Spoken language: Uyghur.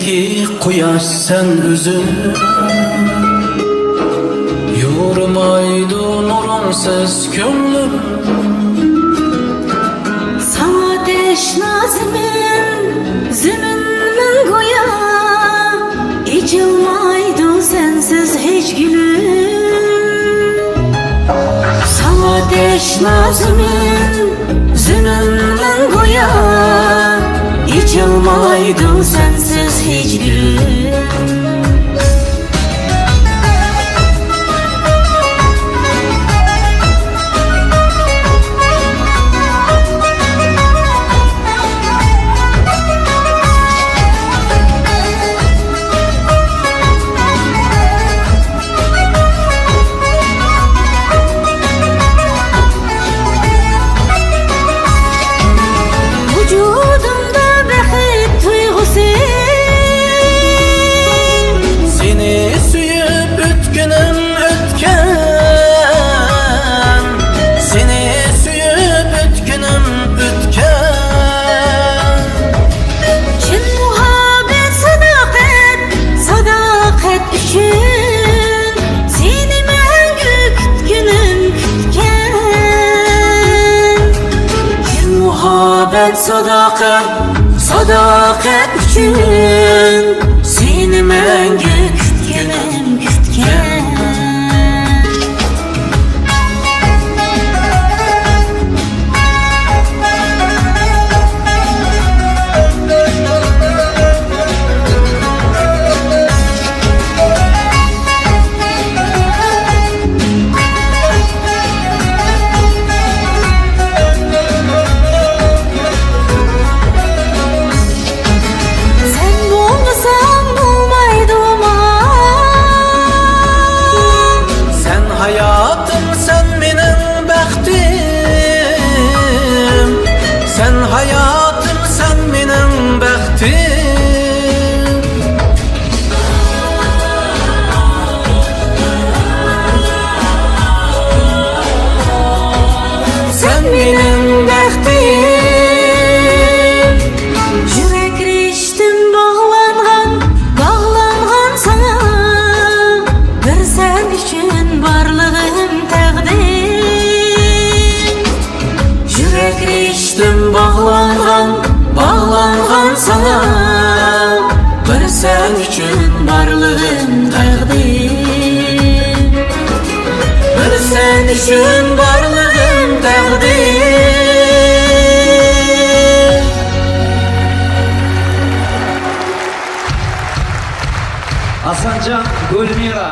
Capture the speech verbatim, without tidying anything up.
قۇياش سەن ئۆزۈڭ، يورۇمايدۇ نۇرۇڭسىز كۆڭلۈم. ساڭا تەشنا زېمىن، زېمىنمەن گويا، ئېچىلمايدۇ سەنسىز ھېچ گۈلۈم. ساڭا تەشنا زېمىن، زېمىنمەن گويا، ئېچىلمايدۇ سەنسىز ھېچ گۈلۈم. ۋۇجۇدۇمدا بەخت تۇيغۇسى. سېنى سۆيۈپ ئۆتكۈنۈم ئۆتكەن، سېنى سۆيۈپ ئۆتكۈنۈم ئۆتكەن. چىن مۇھەببەت ساداقەت، ساداقەت ئۈچۈن سېنى مەڭگۈ كۈتكىنىم كۈتكەن. چىن مۇھەببەت ساداقەت، ساداقەت ئۈچۈن سېنى مەڭگۈ كۈتكىنىم كۈتكەن. سەن بولمىساڭ بولمايدۇ ماڭا. سەن ھاياتىم، سەن مېنىڭ بەختىم. سەن ھاياتىم، سەن مېنىڭ بەختىم. سەن مېنىڭ بەختىم. يۈرەك رىشتىم باغلانغان، باغلانغان ساڭا. بىر سەن ئۈچۈن بارلىقىم تەقدىم. يۈرەك رىشتىم باغلانغان، باغلانغان ساڭا. بىر سەن ئۈچۈن بارلىقىم تەقدىم. بىر سەن ئۈچۈن بارلىقىم تەقدىم. ھاسانجان گۈلمىرا.